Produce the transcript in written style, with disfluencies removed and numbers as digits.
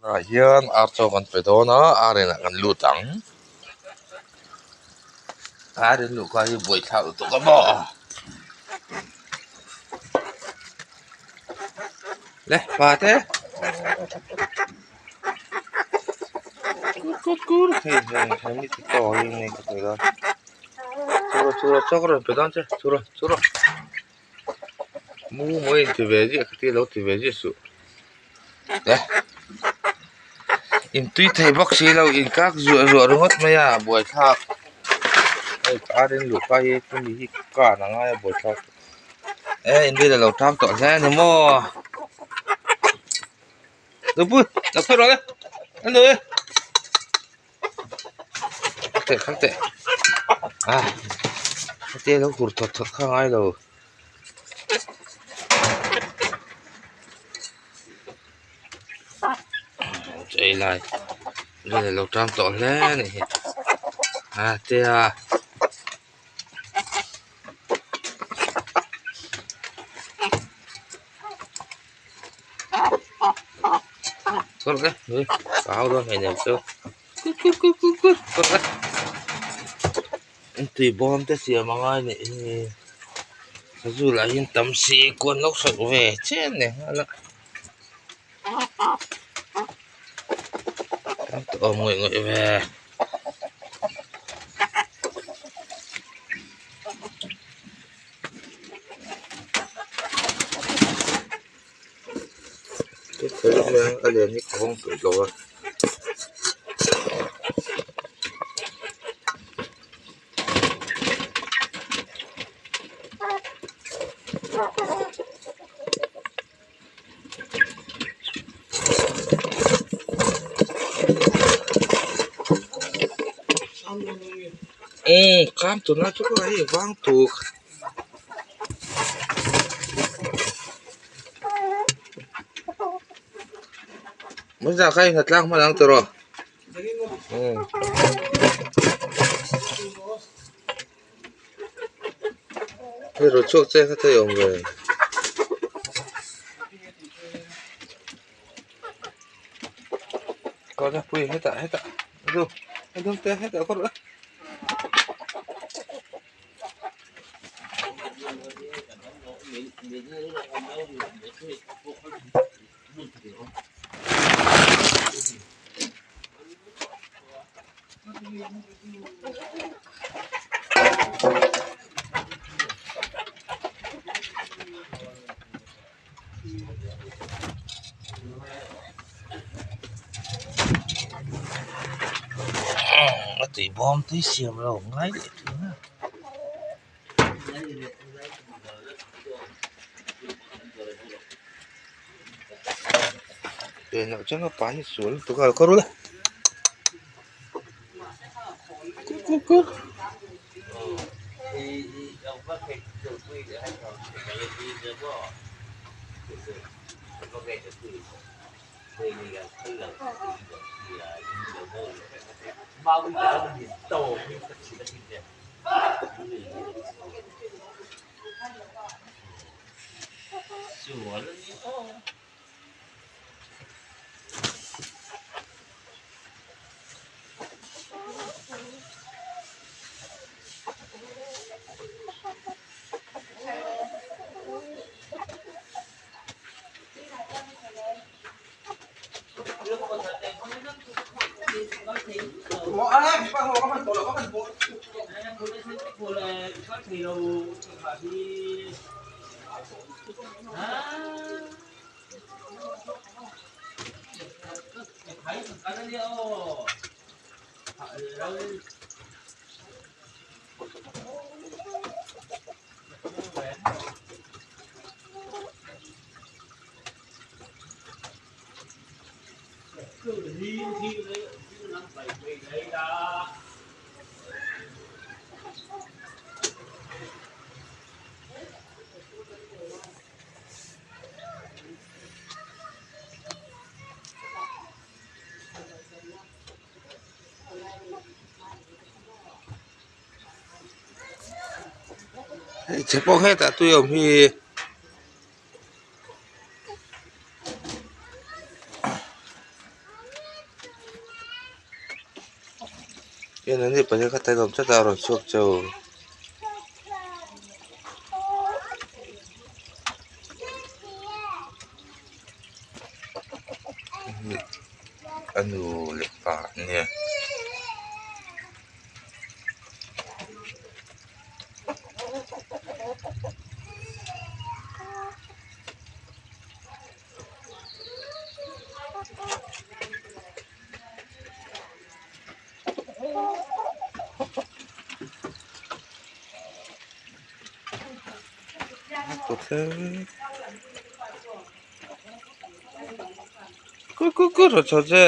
Tunah hian ar chaw kan pe dawn a ar inah kan lut ang ar in luh kha hi buaithlak lutuk a maw le pate kur kur hei hei hei mi ti tawh hi nge ka ti dawn chura chura chaw ka rawn pe dawn che chura chura. Mu mawi in ti ve ziah kha ti lo ti ve ziah suh eh in tui thei bawk si lo in kak zuah zuah ringawt mai a buaithlak hei ka ar in luh ka hi chumi hi kan a ngai a buaithlak eh in vel a lo tang tawh hle a ni maw nupui lo phei rawh le a ni teh kha teh a hetia lo hur thawt thawt kha a ngai lo. Chei lai vel alo tang tawh hle a ni hi a tia. Ka hau dawn hleinem chu tui bawm te siam a ngai nih hi sazu lah hi tam si kuan lo hralh ve chian leh nghal a tam tawh awm ngawih ngawih ve. A lian hi ka hawng peih lo a. Umm tunlai chu hei vang tuk. Hmun kha in tlang hman ang tiraw umm. Hei rawn chhuak che kha thei awm ve. Kawrna pui hetah hetah a dum a dum te hetah kawr a. A tui bawm tui siam lo ngai leh thin a. Pen loh chuan a pa hi sual lutuk a lo kawr ula kur kur kur. Hei che pawh hetah tui a awm hi. En an ni pahnih kha tel awm tlat a a rawn chhuak cheu. A nu leh pa an nia. Ku ku ku rawh chho che.